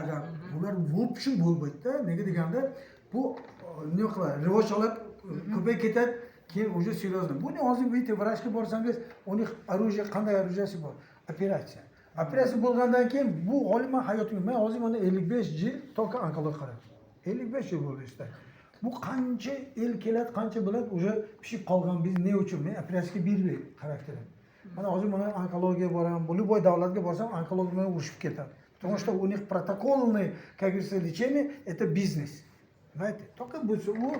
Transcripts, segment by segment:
Agar bular в общем bo'lmaydi-da. Nega deganda, bu nima qiladi, rivoj olib, ko'payib ketadi, keyin уже серьезно. Buni hozir bitta vrachga borsangiz, uni оружие, qanday оружие si bor? Operatsiya. Operatsiya bo'lgandan keyin bu man hayotimda, man hozir mana 55 yil только onkologiya qarayman. 55 yil bo'ldi ishda. Bu qancha el keladi, qancha biladi, уже pishib qolgan. Biz ne uchun men operatsiyaga bermay xarakterim. Mana hozir mana onkologiyaga boraman, bu любой davlatga borsam, onkolog bilan urushib ketadi, потому что у них протокольный, как говорится, лечение — это бизнес, понимаете? Только bu u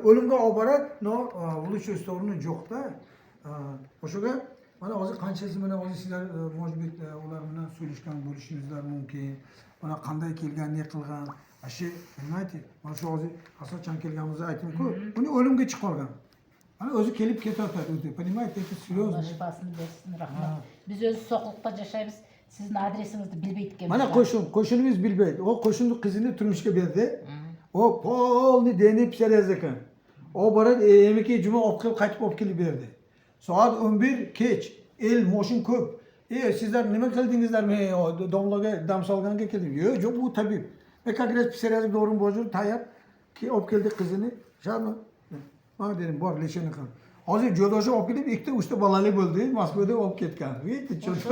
o'limga olib boradi, но в лучшую сторону yo'qda. O'shaga mana hozir qanchasi, mana hozir sizlar, может быть, ular bilan so'rashgan bo'lishingizlar mumkin, mana qanday kelgan, ne qilgan. Shu, понимаете, mana shu hozir Hasanjon kelganimizda aytdimku, uni o'limga chiqib qolgan, mana o'zi kelib ketyapti o'zi, понимаете, это серьезно. Алла шифасын берсин, рахмат. Биз өзү Сокулукта жашайбыз, сиздин адресиңизди билбейт экенбиз. Mana qo'shnimiz bilmaydi. U qo'shni qizini turmushga berdi. U полный deni psoriaz ekan. U boradi, emiki juma olib kelib, qaytib olib kelib berdi. Soat 11 kech, el moshin ko'p. Sizlar nima qildingizlar? Men domlaga dam solganga keldim. Yo'q, yo'q, bu tabib. Men как раз psoriaz dorim bor, tayyor. Keyin olib keldi qizini. Shami? Mana dedim, bor, лечение qil. Hozir jo'doshi olib kelib, ikkita, uchta bolali bo'ldi, Moskvada olib ketgan. Видите, Ошо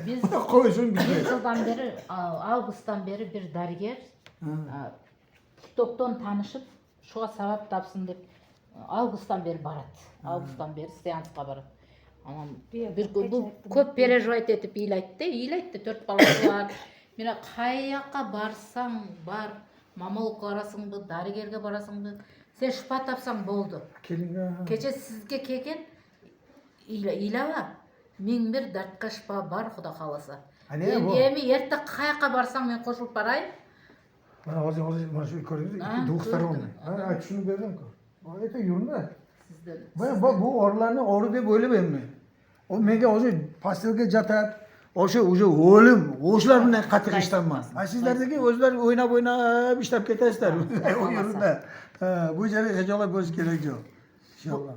биз qo'yishim бир жылдан бери, августтан бери бир дарыгер Тиктоктон таанышып, ушуга сабап тапсын деп, августтан бери барат, августтан бери сеанска барат. Анан бир бул көп переживать этип ыйлайт да, ыйлайт да, төрт баласы бар. Мына каяка барсаң бар, маммологко барасыңбы, дарыгерге барасыңбы, сен шыпа тапсаң болду. Keling. Кечээ сизге келген, ыйлаба, миң бир дартка шыпа бар, кудай кааласа. Ane, эми bu. Эми эрте каяка барсаң, мен кошулуп барайын. Mana hozir mana shu ko'rdingiz, Ha, двухсторонний. Ko'rdim. Ha, tushunib berdim-ku. Это yurma. Сизден Men bu og'riqlarni og'riq deb o'ylamayman. U menga hozir постель ga jatadi. O'sha уже o'lim, o'shalar bilan qattiq ishlayman. Ha, sizlardagi o'zlari o'ynab o'ynab ishlab ketasizlar. U yerda. Ha, bu yerga xijolat bo'lish kerak yo'q. Inshaalloh.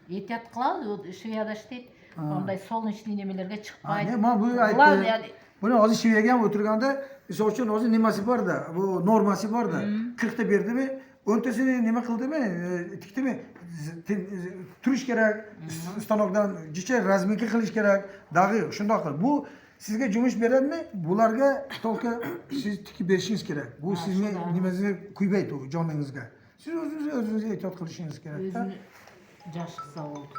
Этият кылабыз, швеяда иштейт, андай солнечный немелерге чыкпайт. Ne, man bu aytdim. Главное Buni hozir shveyaga ham o'tirganda, misol uchun, hozir nimasi borda, bu normasi borda. 40 ta berdimi, 10 tasini nima qildimi, tikdimi, turish kerak, stanokdan jicha разминка qilish kerak, dag'i shundoq qil. Bu sizga yumush beradimi? Bularga только siz tikib berishingiz kerak. Bu Ha, sizni shunday. nimangizga kuymaydi u joningizga. Siz o'zingiz o'zingizga ehtiyot qilishingiz kerak. Өзүнү жакшы кылса болду.